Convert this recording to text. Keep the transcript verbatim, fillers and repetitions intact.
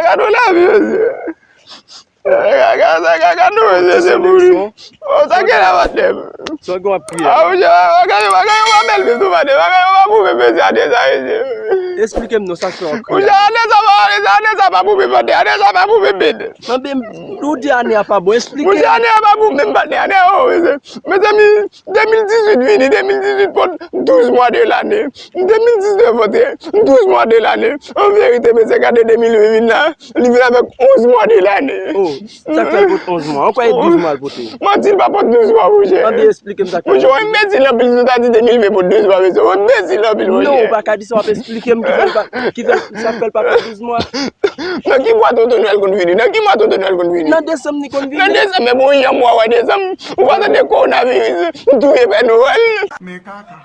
Gade yon lavi, mesye. Gade, gade, gade, gade, mesye, se pou li. Oh, sa gen la, madanm. Sa gen w ap kriye. Ah, mesye, bagay yo, bagay yo pa bèl menm tou, madanm. Bagay yo pa pou menm, mesye, ane sa, mesye. Esplike m non, sa k fè w ap kriye. Mesye, ane sa pa, ane sa, ane sa pa pou menm, madanm. Ane sa pa pou menm, madanm. Ane sa pa pou menm. Mwen menm, ou di ane a pa bon, esplike m. Mesye, ane a pa pou menm, madanm. Ane a, oh, mesye. Mezanmi, de mil dizuit vini, de mil dizuit pot douz mwa de lane. De mil diznèf antre, douz mwa de lane. An verite, mesye, gade de mil ven vin la, li vin avèk onz mwa de lane. Oh, sa k fè l pot onz mwa? An kwè e douz mwa l pote. Manti, l pa pot douz mwa, monchè. Ann esplike m sa k fè l. Monchè, w enbesil anpil si w ta di de mil ven pot douz mwa, mesye. W enbesil anpil, monchè. Non, ou pa ka di sa, w ap esplike m ki fè l pa, ki fè, sa k fè l pa pot douz mwa. Nan ki mwa Tonton Nwèl konn vini? Nan ki mwa Tonton Nwèl konn vini? Nan desanm li konn vini. Nan desanm, men bon, yon mwa, wè desanm. Ou pa tande kowonaviris touye Pè Nwèl? Men kaka.